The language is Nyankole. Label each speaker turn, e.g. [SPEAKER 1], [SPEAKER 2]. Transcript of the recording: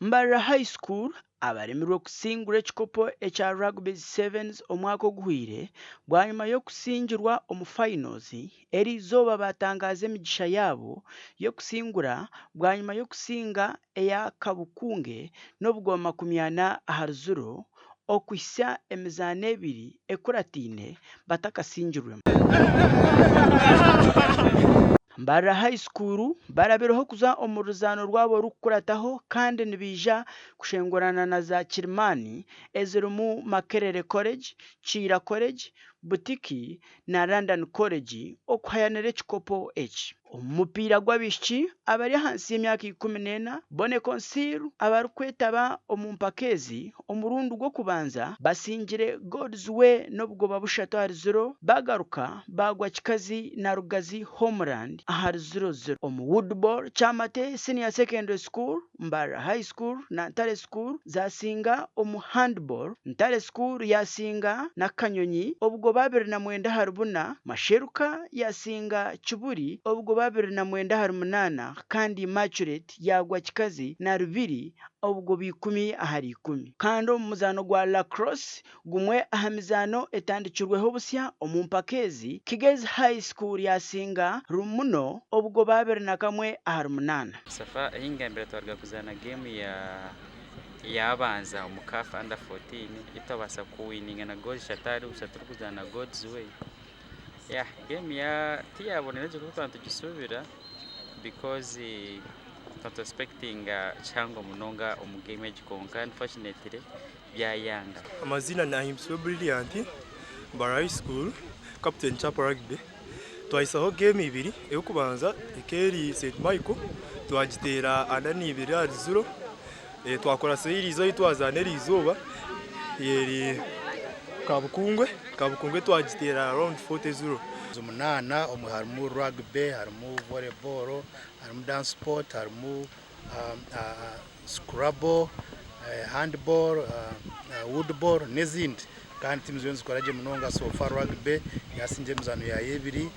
[SPEAKER 1] Mbarara High School abaremirwe kusingura ekikopo ekya Rugby Sevens omwaka oguhweire bwanyima y'okusingirwa omu finals, eriizooba batangaza emigisha yaabo y'okusingura bwanyima y'okusinga eya Kabukunge n'obugoba 40 ahari ziro okuhitsya emizaano ebiri ekurataine batakasingirwemu. Mbarara High School barabireho kuza omu ruzaano rwabo orurikukurataho kandi nibaija kushengurana na za kirimaani ezirimu Makerere College, Kiira College, Butiki na London College okuhayanira ekikopo eki. Omu mupiira gw'abaishiki abari ahansi y'emyaka 14, Boneconsir abarikwetaba omu mpaka ezi omurundi gw'okubanza basingire God's Way n'obugoba bushatu ahari ziro bagaruka baagwa Kikazi na Rugazi Homeland ahari ziro ziro. Omu Woodball, Kyamate Senior Secondary School, Mbarara High School na Ntare School zasinga omu Handball, Ntare School yasinga na Kanyonyi obugoba 29 ahari buna, Masheruka yasinga Kibuli obugoba 29 ahari munaana kandi Immaculate yaagwa Kikazi na Rubiri obugoba ikumi ahari ikumi. Kandi omu muzaano gwa Lacrosse, Gumwe aha mizaano etandikirweho busya omu mpaka ezi, Kigezi High School yasinga Rumuno obugoba 21 ahari munaana.
[SPEAKER 2] So far ehingambire twaruga kuzaana game ya eyabanza omu CAF under 14 ei twabaasa kuwininga na goals ishatu ahari busha turikuzaana na God's Way. Yeah, game ya tiyabonire gye nk'oku twaba nitugisuubira because twaba nituexpectinga kihango munonga omu game egi kwonka unfortunately byayanga.
[SPEAKER 3] Amaziina ni Ahimbisibwe Brilliant, Mbarara High School, Captain Chapa Rugby. Twahisaho game ibiri, ey'okubanza ekaba eri St Michael twagiteera 42 ahari ziro, twakorasayo eriizooba ei twazaana eriizooba eri Kabukungwe, Kabukungwe twagiteera round 40 ziro.
[SPEAKER 4] Omunaana omwe harimu rugby, harimu volleyball, harimu dance sport, harimu scrabble, handball, woodball n'ezindi kandi tiimu ziriyo nizikora gye munonga so far rugby yasinga emizaano yaayo ebiri.